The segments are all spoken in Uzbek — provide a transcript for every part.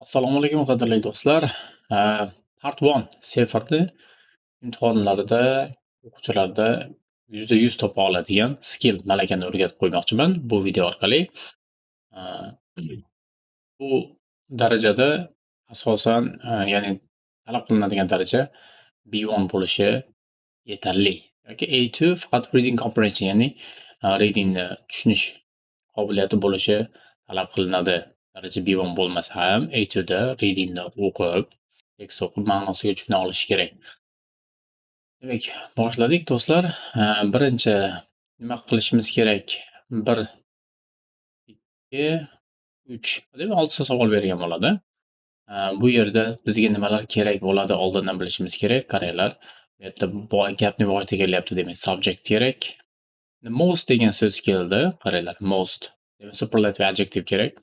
Assalomu alaykum, qadrli do'stlar. Part 1 CEFRni imtihonlarida o'quvchilarda 100% topa oladigan skill, malakani o'rgatib qo'ymoqchiman bu video orqali. Bu darajada asosan, ya'ni talab qilinadigan daraja B1 bo'lishi yetarli yoki A2 faqat reading comprehension, ya'ni readingni tushunish qobiliyati bo'lishi talab qilinadi. Daraja B1 bo'lmasa ham A2 da readingni o'qib, tekst o'qib ma'nosiga tushuna olish kerak. Demak, boshladik, do'stlar. Birinchi nima qilishimiz kerak? 1, 2, 3. Demak, 6 ta savol bergan bo'ladi. Bu yerda bizga nimalar kerak bo'ladi, oldindan bilishimiz kerak. Qaranglar, bu yerda gapni boshida kelyapti, demak, subject kerak. The most degan so'z keldi. Qaranglar, most. Demak, superlative adjective kerak.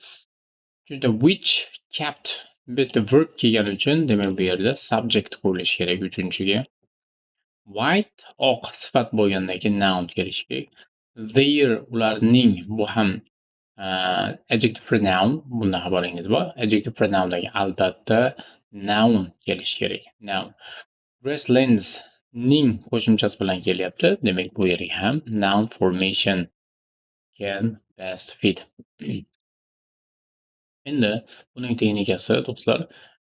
Uchinchida which kept, bu yerda verb kelgani uchun, demak, bu yerda subject qo'yilishi kerak uchinchiga. White, oq sifat bo'lgandan keyin noun kelishi kerak. Their, ularning, bu ham adjective pronoun, bundan xabaringiz bor. Adjective pronoundagi albatta noun kelishi kerak. Noun. Gracelands ning qo'shimchasi bilan kelyapti. Demak, bu yerga ham noun formation can best fit. Endi buning texnikasi, do'stlar,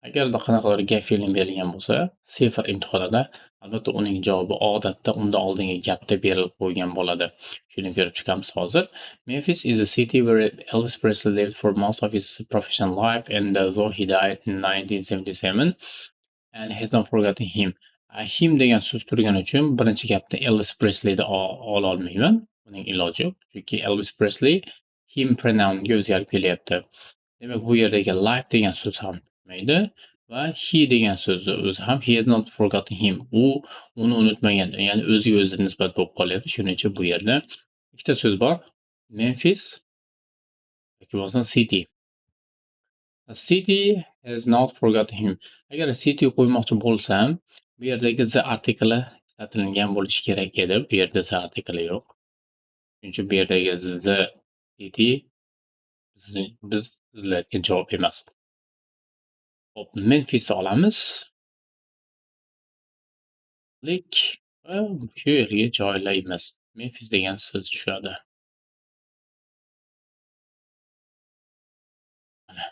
agarda qanaqadir gap fe'ling berilgan bo'lsa, CEFR imtihonida albatta uning javobi odatda undan oldingi gapda berilib qo'ygan bo'ladi. Shuni ko'rib chiqamiz hozir. Memphis is a city where Elvis Presley lived for most of his professional life, and though he died in 1977 and has not forgotten him. Him degan so'z turgani uchun birinchi gapda Elvis Presleyni ola olmayman. Buning iloji yo'q. Chunki Elvis Presley him pronounga o'zgarib kelyapti. Demak, bu yerdagi life degan so'z ham tushmaydi va he degan so'zni o'zi ham he has not forgotten him. U uni unutmagan, ya'ni o'ziga o'zi nisbat bo'lib qolyapti. Shuning uchun bu yerda ikkita so'z bor. Memphis yoki bo'lmasa city. A city has not forgotten him. Agar city qo'ymoqchi bo'lsam, bu yerdagi the artikli ishlatilgan bo'lishi kerak edi. Bu yerda the artikli yo'q. Shuning uchun bu yerdagi the city biz izlayotgan javob emas. Xo'p, Memphisni olamiz. Lik va shu yerga joylaymiz. Memphis degan so'z tushadi. Mana.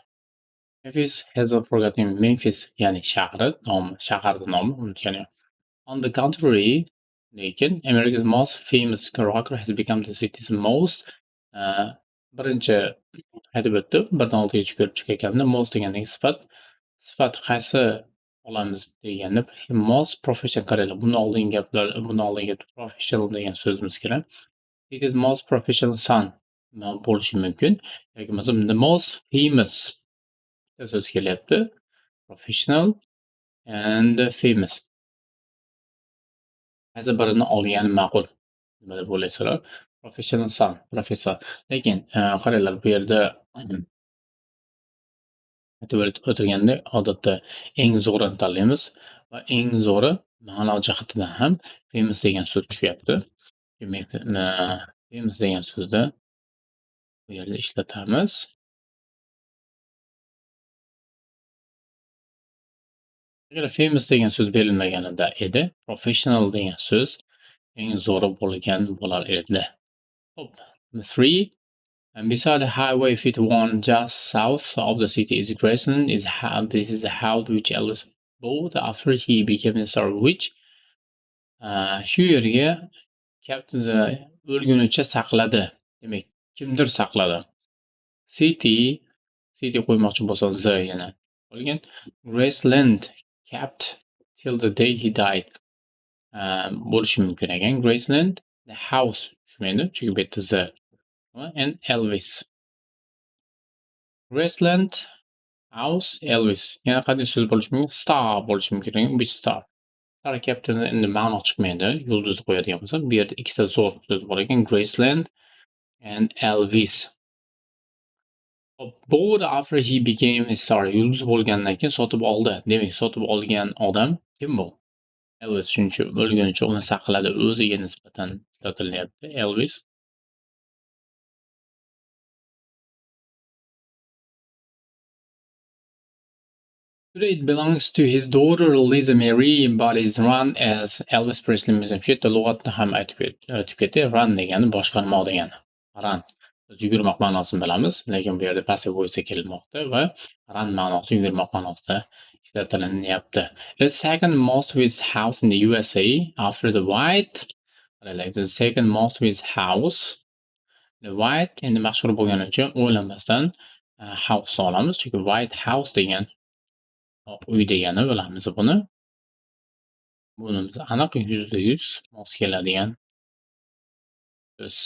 Memphis has not forgotten. Memphis, ya'ni shahri nomi, shaharni nomi unutgani yo'q. On the contrary, lekin America's most famous rocker has become the city's most, birinchi aytib o'tdim, 1dan 6gacha ko'rib chiqayotganimda most degandagi sifat qaysi olamiz deganda most professional, qaranglar, bundan oldingi gaplar, bundan oldingi gap professional degan so'zimiz kerak. It is most professional son bo'lishi mumkin yoki bo'lmasa the most famous so'z kelyapti. Professional and famous. Qaysi birini olgani ma'qul? Nima deb o'ylaysizlar? Professional son, professor. Lekin qaranglar, bu yerda aytib o'tilgandek, odatda eng zo'rini tanlaymiz va eng zo'ri ma'no jihatidan ham famous degan so'z tushyapti. Demak, famous degan so'zni bu yerda ishlatamiz. Agar famous degan so'z berilmaganida edi, professional degan so'z eng zo'ri bo'lgan bo'lar edi. Xo'p, 3. And beside the highway 51 just south of the city is Graceland. Is how this is the house which Elvis bought after he became a star, which shu yerga kept the o'lgunicha saqladi. Demak, kimdir saqladi. City, city qo'ymoqchi bo'lsa z yana qolgan. Graceland kept till the day he died. Bo'lishi mumkin ekan. Graceland the house tushmaydi, chunki bu yerda z. And Elvis. Graceland house Elvis. Yana qanday so'z bo'lishi mumkin? Star bo'lishi mumkin ekan. Which star? Star captain endi ma'no chiqmaydi. Yulduzni qo'yadigan bo'lsam, bu yerda ikkita zo'r so'z bor ekan. Graceland and Elvis. Bought after he became a star. Yulduz bo'lgandan keyin sotib oldi. Demak, sotib olgan odam kim bu? Elvis. Shuning uchun o'lgunicha uni saqladi. O'ziga nisbatan ishlatilyapti. Elvis. Today it belongs to his daughter Lisa Marie, but is run as Elvis Presley Museum. Shu yerda lug'atni ham aytib o'tib ketdik. Run degani boshqarmoq degani. Run. Biz yugurmoq ma'nosini bilamiz, lekin bu yerda passive voice kelmoqda va run ma'nosi yugurmoq ma'nosida ishlatilyapti. The second most visited house in the USA after the White, like the second most visited house, the White endi mashhur bo'lgani uchun o'ylamasdan house olamiz, chunki White House degan oq uy degani bilamiz buni. Bunimiz aniq 100% mos keladigan so'z.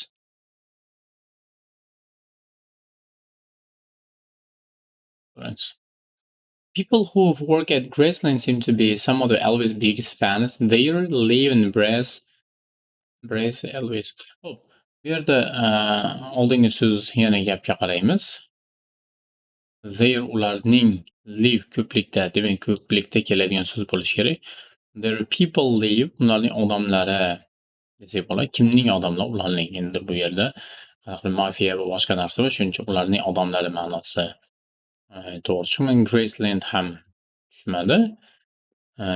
People who have worked at Graceland seem to be some of the Elvis biggest fans. They live and breathe Elvis. Xo'p, bu yerda oldingi so'z yana gapga qaraymiz. Their ularning, live ko'plikda, demak ko'plikda keladigan so'z bo'lishi kerak. Their people live, ularning odamlari desak bo'ladi. Kimning odamlari? Ularning. Endi bu yerda qanaqadir mafiya va boshqa narsa bor, shuning uchun ularning odamlari ma'nosi to'g'ri chiqmagan. Graceland ham tushmadi.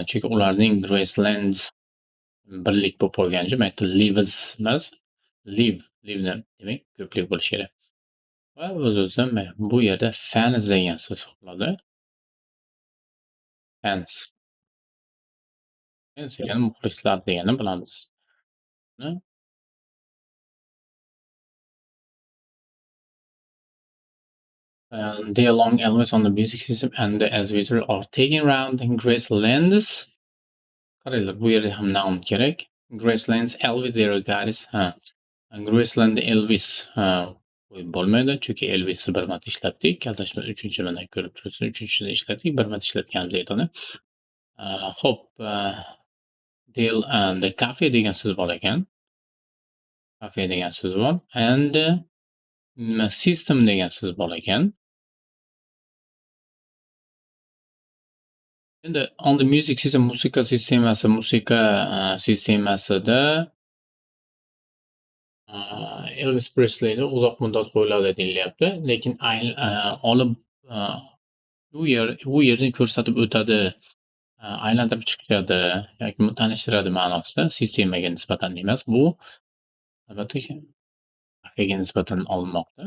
Chunki ularning Graceland birlik bo'lib qolgani uchun bu yerda lives emas, live, live'ni demak ko'plik bo'lishi kerak. Va o'z-o'zidan bu yerda fans degan so'z qoladi. Fans. Fans degani muxlislar degani bilamiz. They along Elvis on the music system and the as visitor are taking round in Graceland's. Qaranglar, bu yerda ham noun kerak. Graceland's Elvis their guys. Ha. Graceland Elvis. Ha. Qo'yib bo'lmaydi, chunki Elvisni bir marta ishlatdik. Adashmasam uchinchi mana ko'rib turibsiz, uchinchisida ishlatdik, bir marta ishlatganimiz aytadi. Xo'p, Del and the cafe degan so'z bor ekan. Cafe degan so'z bor. And system degan so'z bor ekan. Endi on the music system, musiqa sistemasi, musiqa sistemasida Elvis Presleyni uzoq muddat qo'yiladi deyilyapti, lekin olib u yerni ko'rsatib o'tadi, aylantirib chiqadi yoki tanishtiradi ma'nosida sistemaga nisbatan emas, bu albatta kafega nisbatan olinmoqda.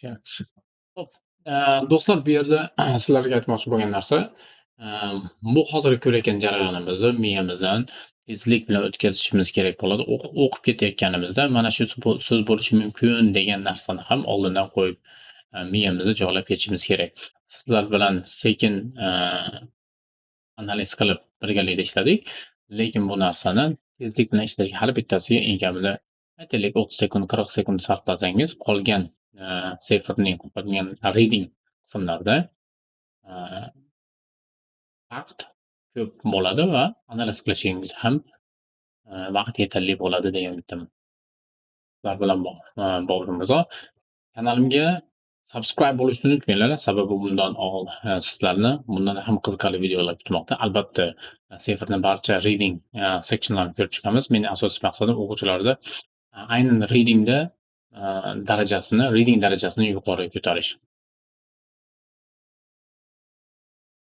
Xo'p, do'stlar, bu yerda sizlarga aytmoqchi bo'lgan narsa, bu hozir ko'rayotgan jarayonimizni miyamizdan tezlik bilan o'tkazishimiz kerak bo'ladi. O'qib ketayotganimizda mana shu so'z bo'lishi mumkin degan narsani ham oldindan qo'yib, miyamizda joylab ketishimiz kerak. Sizlar bilan sekin analiz qilib birgalikda ishladik, lekin bu narsani tezlik bilan ishlashga har bittasiga eng kamida aytaylik 30 sekund, 40 sekund sarflasangiz, qolgan CEFRning qolgan reading qismlarida vaqt ko'p bo'ladi va analiz qilishingiz ham vaqt yetarli bo'ladi degan umiddaman. Sizlar bilan Bobur Mirzo. Kanalimga subscribe bo'lishni unutmanglar, sababi bundan sizlarni bundan ham qiziqarli videolar kutmoqda. Albatta, CEFRni barcha reading sectionlarini ko'rib chiqamiz. Mening asosiy maqsadim o'quvchilarda aynan readingda darajasini, reading darajasini yuqori ko'tarish.